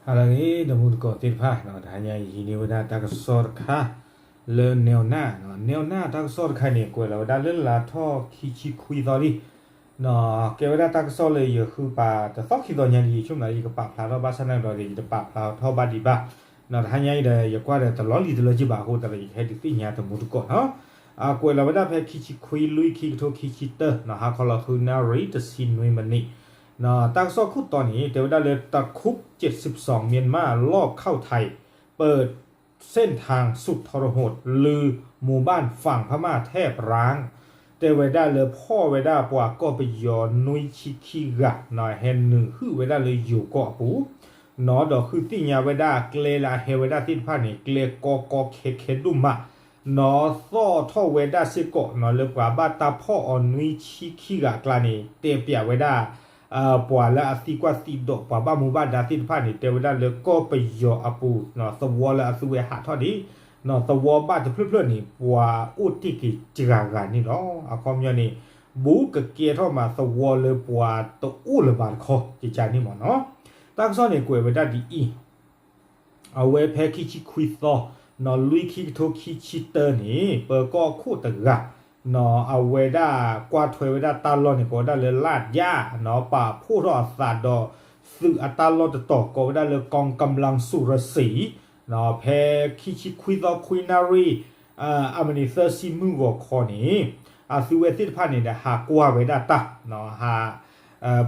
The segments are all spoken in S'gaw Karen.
ဟါလၢအဂ့ၤ တမူတကိးသ့ၣ်တဖၣ်, တဟါညါအံၤ ဟံးန့ၢ်ဝဲဒၣ်တၢ်ကစီၣ်တခါ လၢနဲၣ်နၢ်, နဲၣ်နၢ်တၢ်ကစီၣ်တခါန့ၣ် ကွဲးလီၤဝဲဒၣ်လၢလါထီၣ်ခံဆံခွံသီလံ. ကဲဝဲဒၣ်တၢ်ကစီၣ်လၢယဃုပာ်တသီခံသီညါဒ် ယဆိကမိၣ်လၢယကပာ်ဖျါထီၣ်ဘၣ်ဆၣ်န့ၣ်ဒီး ယတပာ်ဖျါထီၣ်ဘၣ်ဒံးဘၣ်. တဟါညါအံၤဒီး ယကွၢ်ဒီးတလီၤလံၤတလၢက့ဘၣ်အဃိသတးဒီး ယကဟဲဒုးသ့ၣ်ညါတမူတကိးနီၤ. အကွဲးလီၤဝဲဒၣ်ဖဲခံဆံခွံလွံၢ် ခံကထိခံဆံတၢ ဟါခီလီၤဃုနၣ်ရံၣ်တဆံနွံမံးနံး. တၢ်ကစီၣ်ခိၣ်တီန့ၣ် တဲဝဲဒၣ်လၢ တၢ်ခူၣ်စံးစိမ် မြန်မာ လီၢ်ခီၣ်ထံး เปิดเส้นทางสุดทรหด ลือหมู่บ้านฝั่งพม่าแทบร้าง တဲဝဲဒၣ်လၢဖီၣ်ဝဲဒၣ်ပှၤကီၢ်ပယီၤနွံဆံခံဂၤ ဟဲနုာ်ဟုၣ်ဝဲဒၣ်လၢယိၤကီၢ်အပူၤ နီၤ ဒီးဃုသ့ၣ်ညါဝဲဒၣ်ကျဲလၢအဟဲဝဲဒၣ်သ့ၣ်တဖၣ်န့ၣ် ကျဲကီကီခဲခဲဒိၣ်မး နီၤ သီၣ်ထီၣ်ဝဲဒၣ်စ့ၢ်ကီးနီၤ လၢပှၤဘၣ်တၢ်ဖီၣ်အီၤနွံဆံခံဂၤအကျါန့ၣ် တဲပျးဝဲဒၣ် ပှၤလၢအသံကွၢ်သံဒိးပှၤဘၣ်မူဘၣ်ဒါသ့ၣ်တဖၣ်န့ၣ် တဲဝဲဒၣ်လၢကီၢ်ပယီၤအပူၤ သဝီလၢအသုဝဲဟးထီၣ်ဒံး သဝီဘၣ်တဖျၢၣ်ဖျၢၣ်န့ၣ် ပှၤအိၣ်တ့ၢ်က့ၤတဂၤဂၤန့ၣ်လီၤ. အခီပညီန့ၣ် ဘူးကကဲထီၣ်မးသဝီလၢပှၤတအိၣ်လၢၤဘၣ်တခီ ကကန့ၣ်မ့ၢ်နီၤ. တၢ်ကစီၣ်န့ၣ်ကွဲးဝဲဒၣ်ဒ်အံၤ အဝဲဖဲခံဆံခွံသီ နီၤ လွံၢ်ခံကထိခံဆံတၢန့ၣ် ပၢၤကီၢ်ခိၣ်တဂၤ နီၤ အဝဲဒၣ်ကွၢ်ထွဲဝဲဒၣ်တၢ်လီၢ်န့ၣ် ကိးဝဲဒၣ်လၢလၢ်ယၣ် နီၤ ပာ်ဖှိၣ်ထီၣ်အသးဒီး သုးအတၢ်လီၢ်တတီၤ ကိးဝဲဒၣ်လၢ กองกำลังสุรศรี နီၤ ဖဲခံဆံခွံသီခွံနၣ်ရံၣ် အမံးနံးသၢဆံမုၢ်ဂီၤခီန့ၣ် အသုဝဲသ့ၣ်တဖၣ်န့ၣ်ဒီး ဟးကွၢ်ဝဲဒၣ်တၢ် ဟး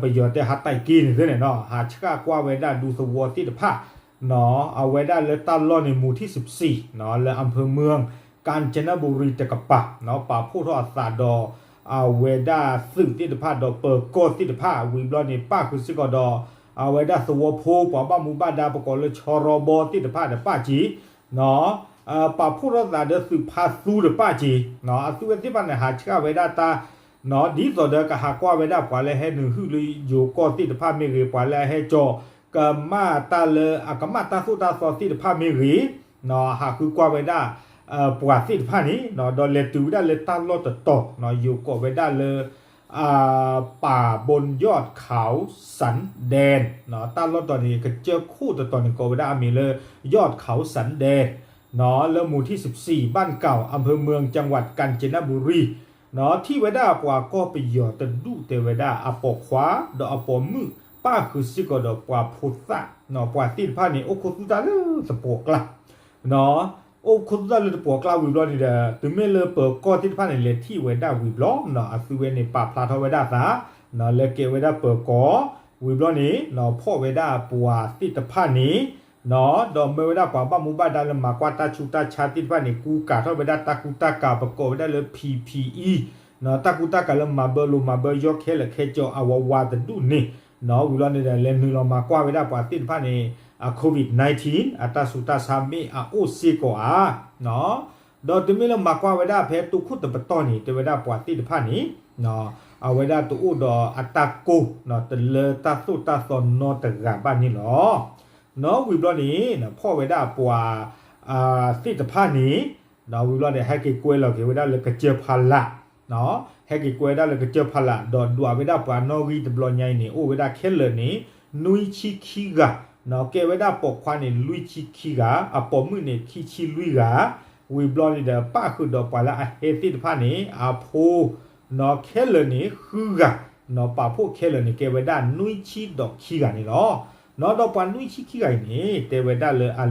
ပယီၤတဲဟးတၢ်က့န့ၣ်သ့န့ၣ်နီၤ ဟးဆှၣ်ကွၢ်ဝဲဒၣ်ဒူသဝီသ့ၣ်တဖၣ် နီၤ အဝဲဒၣ်လၢတၢ်လီၢ်န့ၣ် မူၤထံၣ်စံးပစံး နီၤ လၢ อำเภอเมือง กาญจนบุรี တကပၤ နီၤ ပာ်ဖှိၣ်ထီၣ်အသးဒီး အဝဲဒၣ်သုးသ့ၣ်တဖၣ်ဒီးပၢၤကီၢ်သ့ၣ်တဖၣ် ဝံၤဘျီန့ၣ် ပၣ်ဃုာ်စ့ၢ်ကီးဒီး အဝဲဒၣ်သဝီဖိ ပှၤဘၣ်မူဘၣ်ဒါ ပကိးလၢ ชรบ သ့ၣ်တဖၣ်ဒီးပၣ်က့ၤ နီၤ ပာ်ဖှိၣ်ထီၣ်သးဒီးသုးဖါသူတပၣ်က့ၤ နီၤ အသုဝဲသ့ၣ်တဖၣ်န့ၣ် ဟးဆှၣ်ဝဲဒၣ်တၢ် နီၤ ဒ်သိးဒီးကဟးကွၢ်ဝဲဒၣ်ပှၤလၢဟဲနုာ်ဟုၣ်လၢယိၤကီၢ်သ့ၣ်တဖၣ်မ့ၢ်ဂ့ၤ ပှၤလၢအဟဲကၠီၤ ကမၣ်တၢ်လၢအကမၣ်တၢ်သိၣ်တၢ်သီသ့ၣ်တဖၣ်မ့ၢ်ဂ့ၤ နီၤ ဟးဃုကွၢ်ဝဲဒၣ် ပှၤသ့ၣ်တဖၣ်န့ၣ် နီၤ ဒီးလဲၤတုၤဝဲဒၣ်လၢတၢ်လီၢ်တတီၤ နီၤ ယိၤကိးဝဲဒၣ်လၢ ป่าบนยอดเขาสันแดน နီၤ တၢ်လီၢ်တတီၤန့ၣ် ကစၢၢ်ခိၣ်တတီၤန့ၣ် ကိးဝဲဒၣ်အမံၤလၢ ยอดเขาสันแดน နီၤ လၢမူၤထံၣ်စံးပစံး บ้านเก่า อำเภอเมือง จังหวัดกาญจนบุรี နီၤ ထံၣ်ဝဲဒၣ်ပှၤကီၢ်ပယီၤတဒူၣ်တဲဝဲဒၣ် အပိာ်ခွါ ဒီးအပိာ်မုၣ် ပၣ်ဃုာ်စ့ၢ်ကီးဒီးပှၤဖိသၣ် နီၤ ပှၤသ့ၣ်တဖၣ်န့ၣ် အိၣ်ခိးသူၣ်တၢ်လၢသပှၢ်ကျါ နီၤ အိၣ်ခိးသူၣ်တၢ်လၢသပှၢ်ကျါဝံၤဘျီန့ၣ်ဒီး တုၤမ့ၢ်လၢပၢၤကီၢ်သ့ၣ်တဖၣ်န့ၣ် လဲၤထံၣ်ဝဲဒၣ်ဝံၤဘျီ နီၤ အသုဝဲန့ၣ် ပာ်ဖျါထီၣ်ဝဲဒၣ်အသး နီၤ လၢကဲဝဲဒၣ်ပၢၤကီၢ် ဝံၤဘျီန့ၣ် နီၤ ဖီၣ်ဝဲဒၣ်ပှၤသ့ၣ်တဖၣ်န့ၣ် နီၤ ဒီးမၢဝဲဒၣ်ပှၤဘၣ်မူဘၣ်ဒါလၢမၤကွၢ်တၢ်ဆူးတၢ်ဆါသ့ၣ်တဖၣ်န့ၣ် ကူကၤထီၣ်ဝဲဒၣ်တၢ်ကူတၢ်ကၤ ပကိးဝဲဒၣ်လၢ PPE နီၤ တၢ်ကူတၢ်ကၤလၢမၤဘၢလိာ်မၤဘၢယီၢ်ခဲလၢာ်ခဲဆ့ အဝဲဝါတဒူၣ်န့ၣ် နီၤ ဝံၤဘျီန့ၣ်ဒီး လဲၤနုာ်လီၤမၤကွၢ်ဝဲဒၣ်ပှၤသ့ၣ်တဖၣ်န့ၣ် အ COVID nineteen အတၢ်ဆူးတၢ်ဆါမ့ၢ်အအိၣ်စ့ၢ်ကီးဧါ နီၤ ဒီးတုၤမ့ၢ်လၢမၤကွၢ်ဝဲဒၣ်ဖဲတိခိၣ်တပတီၢ်န့ၣ် တဲဝဲဒၣ်ပှၤသ့ၣ်တဖၣ်န့ၣ် နီၤ အဝဲဒၣ်တအိၣ်ဒီးအတၢ်ကိၢ် နီၤ တလၢတၢ်သိၣ်တၢ်သီနီတဂၤဘၣ်န့ၣ်လီၤ. နီၤ ဝံၤဘျီန့ၣ် ဖီၣ်ဝဲဒၣ်ပှၤ သ့ၣ်တဖၣ်န့ၣ် နီၤ ဝံၤဘျီန့ၣ် ဟဲက့ၤကွဲလီၤက့ၤဝဲဒၣ်လၢကစၢၢ်ဖီလာ် နီၤ ဟဲက့ၤကွဲဝဲဒၣ်လၢကစၢၢ်ဖီလာ် ဒီးဒွးဝဲဒၣ်ပှၤနီၣ်ဂံၢ်တဘျီညါအံၤန့ၣ် အိၣ်ဝဲဒၣ်ခဲလၢာ်န့ၣ် နွံဆံခံဂၤ နီၤ ကဲဝဲဒၣ်ပိာ်ခွါန့ၣ် လွံၢ်ဆံခံဂၤ အပိာ်မုၣ်န့ၣ် ခံဆံလွံၢ်ဂၤ ဝံၤဘျီန့ၣ်ဒီး ပၣ်ဃုာ်ဒီးပှၤလၢအဟဲသ့ၣ်တဖၣ်န့ၣ် အဖိ နီၤ ခဲလၢာ်န့ၣ် ဃုဂၤ နီၤ ပာ်ဖှိၣ်ခဲလၢာ်န့ၣ် ကဲဝဲဒၣ်နွံဆံဒီးခံဂၤန့ၣ်လီၤ. နီၤ ဒီးပှၤနွံဆံခံဂၤအံၤန့ၣ် တဲဝဲဒၣ်လၢအ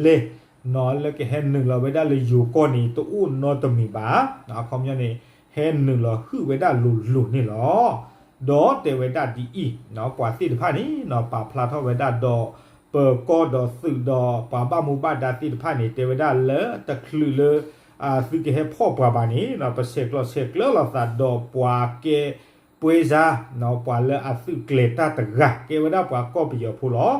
လံာ်အလဲၢ် နီၤ လၢကဟဲနုာ်လီၤဝဲဒၣ်လၢယိၤကီၢ်န့ၣ် တအိၣ်နီတမံၤဘၣ် အခီပညီန့ၣ် ဟဲနုာ်လီၤဟုၣ်ဝဲဒၣ်လိၤလိၤန့ၣ်လီၤ. ဒီးတဲဝဲဒၣ်ဒ်အံၤ နီၤ ပှၤသ့ၣ်တဖၣ်န့ၣ် နီၤ ပာ်ဖျါထီၣ်ဝဲဒၣ်ဒီး ပၢၤကီၢ်ဒီးသုးဒီးပှၤဘၣ်မူဘၣ်ဒါသ့ၣ်တဖၣ်န့ၣ် တဲဝဲဒၣ်လၢတချုးလၢ သုကဟဲဖီၣ်ပှၤဘၣ်န့ၣ် ပဆဲးကျိးဆဲးကျၢလိာ်သးဒီးပှၤကဲ ပွဲစား နီၤ ပှၤလၢအသုးကျဲၤတၢ်တဂၤ ကဲဝဲဒၣ်ပှၤကီၢ်ပယီၤဖိလီၤ.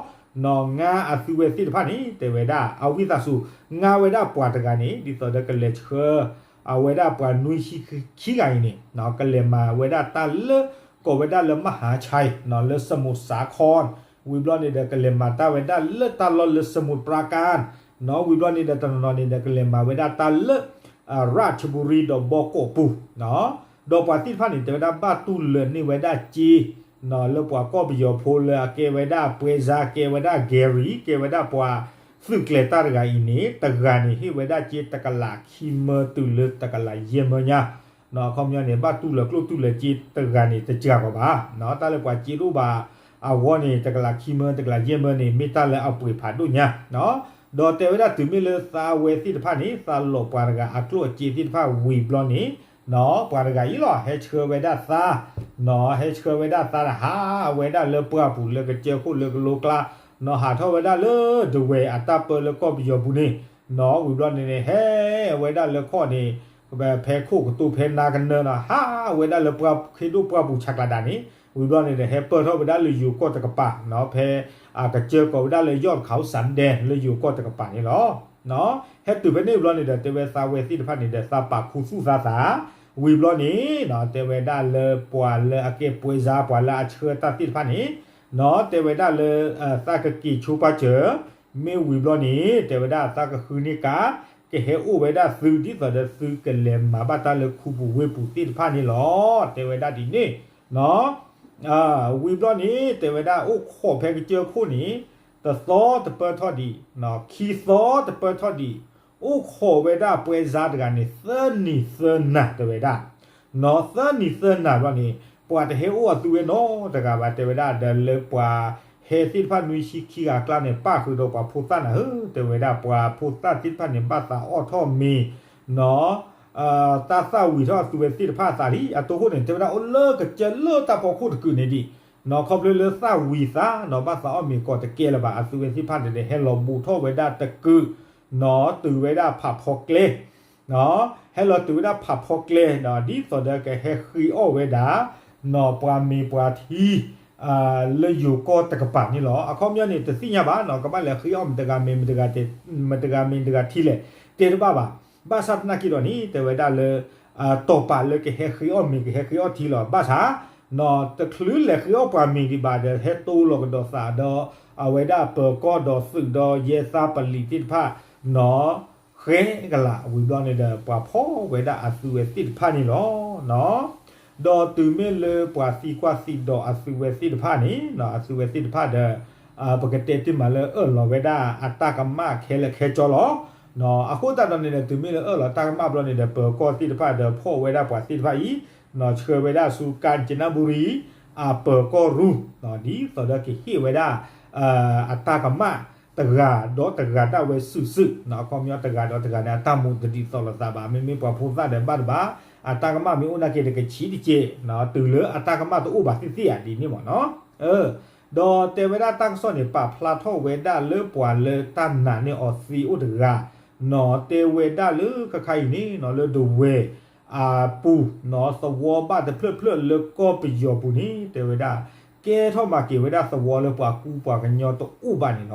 နီၤ ငါအသုဝဲသ့ၣ်တဖၣ်န့ၣ် တဲဝဲဒၣ် အဝံသးစူၤ ငါဝဲဒၣ်ပှၤတဂၤန့ၣ် ဒ်သိးဒီးကလဲၤဆှၢ အဝဲဒၣ်ပှၤနွံဆံခံဂၤအံၤန့ၣ် ကလဲၤမၤဝဲဒၣ်တၢ်လၢ ကိးဝဲဒၣ်လၢ မဟာชัย နီၤ လၢ สมุทรสาคร ဝံၤဘျီန့ၣ်ဒီး ကလဲၤမၤတၢ်ဝဲဒၣ်လၢတၢ်လီၢ်လၢ สมุทรปราการ နီၤ ဝံၤဘျီန့ၣ်ဒီး တနီၤနီၤန့ၣ်ဒီး ကလဲၤမၤဝဲဒၣ်တၢ်လၢ ราชบุรี ဒီးဘီကီးပူၤ ဒီးပှၤသ့ၣ်တဖၣ်န့ၣ် တဲဝဲဒၣ်ဘၣ်တူၢ်လၢာ်န့ၢ်ဝဲဒၣ်စ့ လၢပှၤကီၢ်ပယီၤဖိလၢအကဲဝဲဒၣ် ပွဲစား ကဲဝဲဒၣ် Gary ကဲဝဲဒၣ်ပှၤသုးကျဲၤတၢ်တဂၤအံၤန့ၣ် တဂၤန့ၣ် ဟ့ၣ်ဝဲဒၣ်စ့တကလးခံမၢတုၤလၢတကလးယဲၢ်မၢညါ, အခီပညီန့ၣ် ဘၣ်တူၢ်လီၤကျိၣ်တူၢ်လီၤစ့တဂၤန့ၣ် တစှၤကီးဘၣ်, တၢ်လၢပှၤစ့တအိၣ်ဘၣ်အဂီၢ်န့ၣ် တကလးခံမၢ တကလးယဲၢ်မၢန့ၣ် မ့ၢ်တၢ်လၢအပှ့ၤဖးဒိၣ်ညါ ဒီးတဲဝဲဒၣ်တုၤမ့ၢ်လၢသးဝဲသ့ၣ်တဖၣ်န့ၣ် သးလီၤပှၤတဂၤအကျိၣ်အစ့သ့ၣ်တဖၣ်ဝံၤဘျီန့ၣ်, ပှၤတဂၤအံၤလီၤ ဟဲဆှၢဝဲဒၣ်သး, ဟဲဆှၢဝဲဒၣ်သးဒီးဟးဝဲဒၣ်လၢပှၢ်ပူၤလၢကစၢၢ်ခိၣ်လၢကလိကျါ, ဟးထီၣ်ဝဲဒၣ်လၢဒဝဲၢ်အတၢ်ပၢလၢကီၢ်ပယီၤပူၤန့ၣ်, ဝံၤဘျီန့ၣ်န့ၣ် ဟဲဝဲဒၣ်လၢခီၣ်န့ၣ် ဖဲခိၣ်ကတိၤဖဲနါကနၢဒီး ဟးဝဲဒၣ်လၢပှၢ်ခ့ဒိၣ်ပှၢ်ပူၤဆးကျးဒၣ်န့ၣ်, ဝံၤဘျီန့ၣ်ဒီး ဟဲပၢၢ်ထီၣ်ဝဲဒၣ်လၢယိၤကီၢ်တကပၤ, ဖဲအကစၢၢ်ကိးဝဲဒၣ်လၢ ယီၣ်တခးစၣ်ဒဲ လၢယိၤကီၢ်တကပၤန့ၣ်လီၤ. ဟဲတုၤဖဲန့ၣ်ဘျီန့ၣ်ဒီး တဲဝဲသးဝဲသ့ၣ်တဖၣ်န့ၣ်ဒီး သးပာ်ခူသူၣ်သးသး, ဝံၤဘျီန့ၣ် တဲဝဲဒၣ်လၢပှၤလၢအကဲ ပွဲစား ပှၤလၢအဆှၢတၢ်သ့ၣ်တဖၣ်န့ၣ်, တဲဝဲဒၣ်လၢ သးကက့ၤဆိပာ်စၢၤ, မ့ၢ်ဝံၤဘျီန့ၣ် တဲဝဲဒၣ်သးကဃုန့ၢ်ကါ, ကဟဲအိၣ်ဝဲဒၣ်သု ဒ်သိးဒီးသုကလဲၤမၤဘၣ်တၢ်လၢခူပူၤဝ့ၢ်ပူၤသ့ၣ်တဖၣ်န့ၣ်လီၤ. တဲဝဲဒၣ်ဒ်န့ၣ် ဝံၤဘျီန့ၣ် တဲဝဲဒၣ်အိၣ်ခိးဖဲကစၢၢ်ခိၣ်န့ၣ် တသီတပၢၢ်ထီၣ်ဒံး, ခံသီတပၢၢ်ထီၣ်ဒံး, အိၣ်ခိးဝဲဒၣ် ပွဲစား တဂၤန့ၣ် သၢနံၤသၢနၤတဲဝဲဒၣ်, သၢနံၤသၢနၤဘျီန့ၣ် ပှၤတဟဲအိၣ်အသုဝဲနီတဂၤဘၣ် တဲဝဲဒၣ်ဒီးလၢပှၤဟဲသ့ၣ်တဖၣ်နွံဆံခံဂၤအကျါန့ၣ် ပၣ်ဃုာ်ဒီးပှၤဖိသၣ်နၤဧၢ တဲဝဲဒၣ် ပှၤဖိသၣ်သ့ၣ်တဖၣ်န့ၣ် ဘၣ်သးအီၣ်ထီၣ်မ့ၤ တၢ်သၣ်ဝံၤထီၣ်အသုဝဲသ့ၣ်တဖၣ်အသးလံ အတိခိၣ်န့ၣ် တဲဝဲဒၣ်အိၣ်လၢကစၢၢ်လၢတၢ်ဖီခိၣ်တကုာ်န့ၣ်ဒံး, ခီဖျိလၢသၣ်ဝံၤသးဒီးဘၣ်သးအီၣ်မ့ၤကိးတကဲလၢၤဘၣ် အသုဝဲသ့ၣ်တဖၣ်န့ၣ်ဒီး ဟဲလီၤဘူးထီၣ်ဝဲဒၣ်တကုာ်, တုၤဝဲဒၣ်ဖးဖီကျဲ ဟဲလီၤတုၤဝဲဒၣ်ဖးဖီကျဲဒီး ဒ်သိးဒီးကဟဲဃ့အီၣ်ဝဲဒၣ် ပှၤမ့ၤပှၤထံ လၢယိၤကီၢ်တကပၤန့ၣ်လီၤ. အခီပညီန့ၣ် တသ့ၣ်ညါဘၣ် ကဘၣ်လဲၤဃ့အီၣ်မတဂၤမ့ၤ မတဂၤမ့ၤတဂၤထံလဲၣ် တဲတဘၣ်ဘၣ်. ဘၣ်ဆၣ်သနာ်က့ဒီးန့ၣ် တဲဝဲဒၣ်လၢ တီၢ်ပာ်လၢကဟဲဃ့အီၣ်မ့ၤ ကဟဲဃ့အီၣ်ထံလီၤ. ဘၣ်ဆၣ် တချုးလဲၤဃ့အီၣ်ပှၤမ့ၤဒံးဘၣ်ဒီး ဟဲတိလီၤကဒီးသးဒီး အဝဲဒၣ်ပၢၤကီၢ်ဒီးသုးဒီးယဲၢ်သးပလံးသ့ၣ်တဖၣ် ဃဲကလး ဝံၤဘျီန့ၣ်ဒီး ပှၤဖီၣ်ဝဲဒၣ်အသုဝဲသ့ၣ်တဖၣ်န့ၣ်လီၤ. ဒီးတုၤမ့ၢ်လၢပှၤသံကွၢ်သံဒိးအသုဝဲသ့ၣ်တဖၣ်န့ၣ် အသုဝဲသ့ၣ်တဖၣ်ဒီး ပကတဲတ့ၢ်မးလၢအၢၣ်လီၤဝဲဒၣ်အတၢ်ကမၣ်ခဲလၢာ်ခဲဆ့လီၤ. အဃိသတးဒီးန့ၣ်ဒီး တုၤမ့ၢ်လၢအၢၣ်လီၤတၢ်ကမၣ်ဘျီန့ၣ်ဒီး ပၢၤကီၢ်သ့ၣ်တဖၣ်ဒီးဖီၣ်ဝဲဒၣ်ပှၤသ့ၣ်တဖၣ်အံၤ ဆှၢဝဲဒၣ်ဆူ ကၣ်စနဘူရံ အပၢၤကီၢ်ရူၢ် ဒ်သိးဒီးကဟ့ၣ်ဝဲဒၣ် အတၢ်ကမၣ်တဂၤဒီးတဂၤဒၣ်ဝဲစုာ်စုာ်, အခီပညီတဂၤဒီးတဂၤန့ၣ် အတၢ်မူးတဒ်သိးလိာ်သးဘၣ်, မ့မ့ၢ်ပှၤဖိသၣ်ဒီးဘၣ်တဘၣ်, အတၢ်ကမၣ်မ့ၢ်အိၣ်နာ်က့ဒီးကဆံးတက့ၢ်, တုၤလၢအတၢ်ကမၣ်တအိၣ်ဘၣ်သ့ၣ်သ့ၣ်ဧါဒ်န့ၣ်မ့ၢ်နီၤ. ဒီးတဲဝဲဒၣ်တၢ်ကစီၣ်န့ၣ် ပာ်ဖျါထီၣ်ဝဲဒၣ်လၢပှၤလၢတၢ်နာ်န့ၢ်အီၤသံအိၣ်တဂၤ, နီၤတဲဝဲဒၣ်လၢခဲခါအံၤန့ၣ်နီၤ လၢဒဝဲၢ် အပူၤနီၤ သဝီဘၣ်တဖျၢၣ်ဖျၢၣ်လၢကီၢ်ပယီၤပူၤန့ၣ် တဲဝဲဒၣ် ကဲထီၣ်မၤက့ၤဝဲဒၣ်သဝီလၢပှၤကူပှၤကညီတအိၣ်ဘၣ်န့ၣ်လီ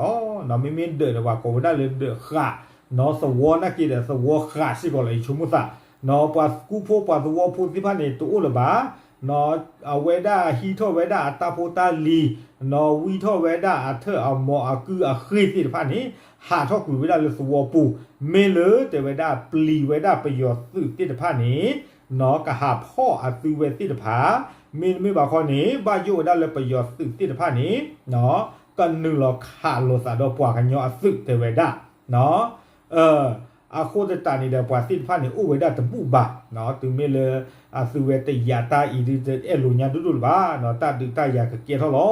ၤ. မ့မ့ၢ်ဒၢးဒီးပှၤကိးဝဲဒၣ်လၢဒၢးဃး, နီၤသဝီနာ်က့ဒီးသဝီဃးစ့ၢ်ကီးလီၤ ယဆိကမိၣ်သး, နီၤပှၤကူဖိပှၤသဝီဖိသ့ၣ်တဖၣ်န့ၣ် တအိၣ်လၢၤဘၣ်, နီၤ အဝဲဒၣ်ဟံးထီၣ်ဝဲဒၣ်အတၢ်ဖိတၢ်လံၤ, နီၤဝံထီၣ်ဝဲဒၣ်အထၢၣ်အမီၤအကုၢ်အဃ့ၢ်သ့ၣ်တဖၣ်န့ၣ် ဟးထီၣ်ကွံာ်ဝဲဒၣ်လၢသဝီပူၤ, မ့ၢ်လၢတဲဝဲဒၣ်ပျံၤဝဲဒၣ်ပယီၤသုးသ့ၣ်တဖၣ်န့ၣ် နီၤကဟးဖီၣ်အသုဝဲသ့ၣ်တဖၣ်, မ့တမ့ၢ်ဘၣ်ခီန့ၣ် ဘၣ်ယိၣ်ဝဲဒၣ်လၢပယီၤသုးသ့ၣ်တဖၣ်န့ၣ် ကနုာ်လီၤခးလိာ်သးဒီးပှၤကညီအသုးတဲဝဲဒၣ်, အဃိသတးန့ၣ်ဒီး ပှၤသ့ၣ်တဖၣ်န့ၣ် အိၣ်ဝဲဒၣ်တဘူၣ်ဘၣ်, တုၤမ့ၢ်လၢ အသုဝဲတယာ်တၢ်အံၤဒုး တအဲၣ်လိာ်ညါဒိၣ်ဒိၣ်လၢၤဘၣ်, တၢ်ဒုးတၢ်ယၤကကဲထီၣ်လီ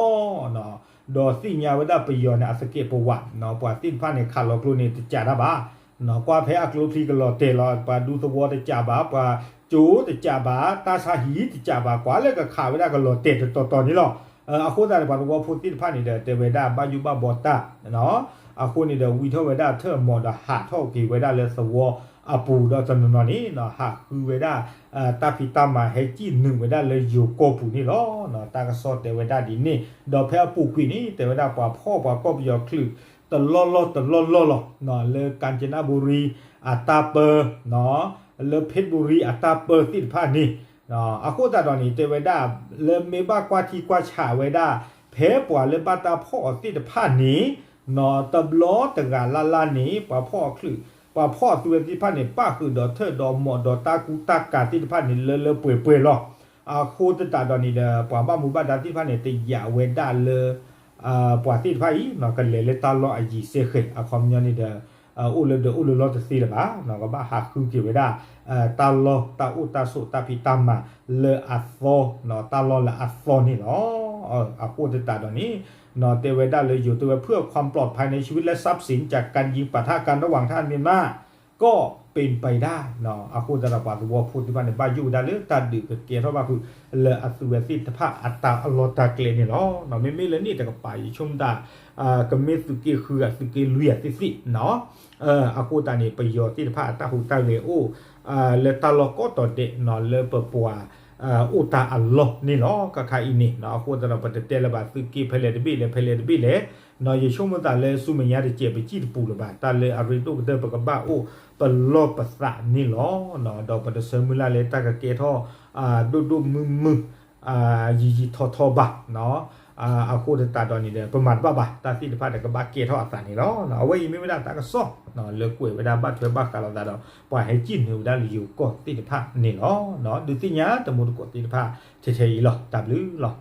ၤ. ဒီးသ့ၣ်ညါဝဲဒၣ်ပယီၤန့ၣ် အသကဲးပဝး, ပှၤသ့ၣ်တဖၣ်န့ၣ် ခးလီၤကျိန့ၣ် တစးတၢ်ဘၣ်, ကွၢ်ဖဲအကျိချံကလီၤတဲာ်လီၤ, ပှၤဒူသဝီတစးဘၣ်, ပှၤကၠိတစးဘၣ်, တၢ်ဆါဟံၣ်တစးဘၣ်, ကွၢ်လၢကခးဝဲဒၣ်ကလီၤတဲာ်တတီၤတီၤန့ၣ်လီၤ. အဃိသတးန့ၣ် ပှၤသဝီဖိသ့ၣ်တဖၣ်န့ၣ်ဒီး တဲဝဲဒၣ်ဘၣ်ယိၣ်ဘၣ်ဘီတၢ်, အဃိန့ၣ်ဒီး ဝံထီၣ်ဝဲဒၣ်ထၢၣ်မီၤဒီးဟးထီၣ်က့ၤဝဲဒၣ်လၢသဝီအပူၤဒီးတနီၤနီၤန့ၣ် ဟးဃုဝဲဒၣ် တၢ်ဖံးတၢ်မၤဟဲစံၣ်နုာ်ဝဲဒၣ်လၢယိၤကီၢ်ပူၤန့ၣ်လီၤ. တၢ်ကစီၣ်တဲဝဲဒၣ်ဒ်န့ၣ်, ဒီးဖဲအပူၤကွံာ်န့ၣ် တဲဝဲဒၣ်ပှၤဖီၣ်ပှၤကီၢ်ပယီၤချုး တလီၢ်လီၢ်တလီၢ်လီၢ်လီၤ, လၢကၣ်စနဘူရံအတၢ်ပၢ, လၢဖ့းဘူရံအတၢ်ပၢသ့ၣ်တဖၣ်န့ၣ်, အဃိသတးဒီးန့ၣ် တဲဝဲဒၣ် လၢမ့ၢ်ဘၣ်ကွၢ်ထံကွၢ်ဆးဝဲဒၣ် ဖဲပှၤလၢဘၣ်တၢ်ဖီၣ်အီၤသ့ၣ်တဖၣ်န့ၣ် တဘျီတဂၤလၢ်လၢ်န့ၣ် ပှၤဖီၣ်အီၤချုး ပှၤဖီၣ်အီၤသုဝဲသ့ၣ်တဖၣ်န့ၣ် ပၣ်ဃုာ်ဒီးထၢၣ်ဒီးမီၤဒီးတၢ်ကူတၢ်ကၤသ့ၣ်တဖၣ်န့ၣ် လၢလၢပှဲၤပှဲၤလီၤ. အဃိသတးဒီးန့ၣ်ဒီး ပှၤဘၣ်မူဘၣ်ဒါသ့ၣ်တဖၣ်န့ၣ် တယာ်ဝဲဒၣ်လၢ ပှၤသ့ၣ်တဖၣ်အံၤ ကလဲၤလၢတၢ်လီၢ်အယံၤစဲဃဲၤ အခီပညီန့ၣ်ဒီး အိၣ်လၢဒီးအိၣ်လၢလီၢ်တသ့လၢၤဘၣ်, ကဘၣ်ဟးဃုက့ၤဝဲဒၣ် တၢ်လီၢ်တၢ်အိၣ်တၢ်ဆိးတၢ်ဖံးတၢ်မၤလၢအသီ, တၢ်လီၢ်လၢအသီန့ၣ်လီၤ. အဃိသတးဒီးန့ၣ် တဲဝဲဒၣ်လၢယိၤတဲဝဲ เพื่อความปลอดภัยในชีวิตและทรัพย์สินจากการยิงปะทะกันระหว่างทหารเมียนมาก็เป็นไปได้ အဃိသတးဒီးပှၤသဝီဖိသ့ၣ်တဖၣ်န့ၣ် ဘၣ်ယိၣ်ဝဲဒၣ်လၢတၢ်ဒုးကကဲထီၣ်ဘၣ်ဃုာ် လၢအသုးဝဲသ့ၣ်တဖၣ်အတၢ်အလီၢ်တၢ်ကျဲန့ၣ်လီၤ. မ့မ့ၢ်လၢန့ၣ်တကပၤ ယဆိကမိၣ်တၢ် ကမ့ၢ်သုးက့ဃုဂၤ သုးက့လွံၢ်ဂၤသ့ၣ်သ့ၣ် အဃိသတးန့ၣ် ပယီၤသ့ၣ်တဖၣ်အတၢ်ဟူးတၢ်ဂဲၤအိၣ် လၢတၢ်လီၢ်ကိးတီၤဒဲး လၢပပှၤ အိၣ်တၢ်အလီၢ်န့ၣ်လီၤ. ခါခါအံၤန့ၣ် အဃိသတးဒီး ပတတဲလၢၤဘၣ် သုးက့ဖဲလဲၣ်တဘ့ၣ်လဲၣ် ဖဲလဲၣ်တဘ့ၣ်လဲၣ်, ယဆိကမိၣ်သးလၢဆူမဲာ်ညါတစဲး ပစံၣ်တပူၤလၢၤဘၣ် တၢ်လၢအရ့ဒိၣ်ကတၢၢ် ပကဘၣ်အိၣ်ပလီၢ်ပသးန့ၣ်လီၤ. ဒီးပတဆၢမုၢ်လၢ်လၢတၢ်ကကဲထီၣ် ဒိၣ်ဒိၣ်မုၢ်မုၢ် ယံာ်ယံာ်ထီထီဘၣ် အဃိသတးဒီးန့ၣ်ဒီး ပမၤတဘၣ်ဘၣ် တၢ်သ့ၣ်တဖၣ်ဒီးကဘၣ်ကဲထီၣ်အသးန့ၣ်လီၤ. အဝဲအံၤမ့ၢ်ဝဲဒၣ်တၢ်ကစီၣ် လၢကွဲးဝဲဒၣ်ဘၣ်ထွဲဘၣ်ဃးလိာ်သးဒီး ပှၤဟဲစံၣ်နုာ်ဝဲဒၣ်လၢယိၤကီၢ်သ့ၣ်တဖၣ်န့ၣ်လီၤ. ဒုးသ့ၣ်ညါတမူတကိးသ့ၣ်တဖၣ် ထဲထဲအံၤလီၤ. တၢ်ဘျုးလီၤ.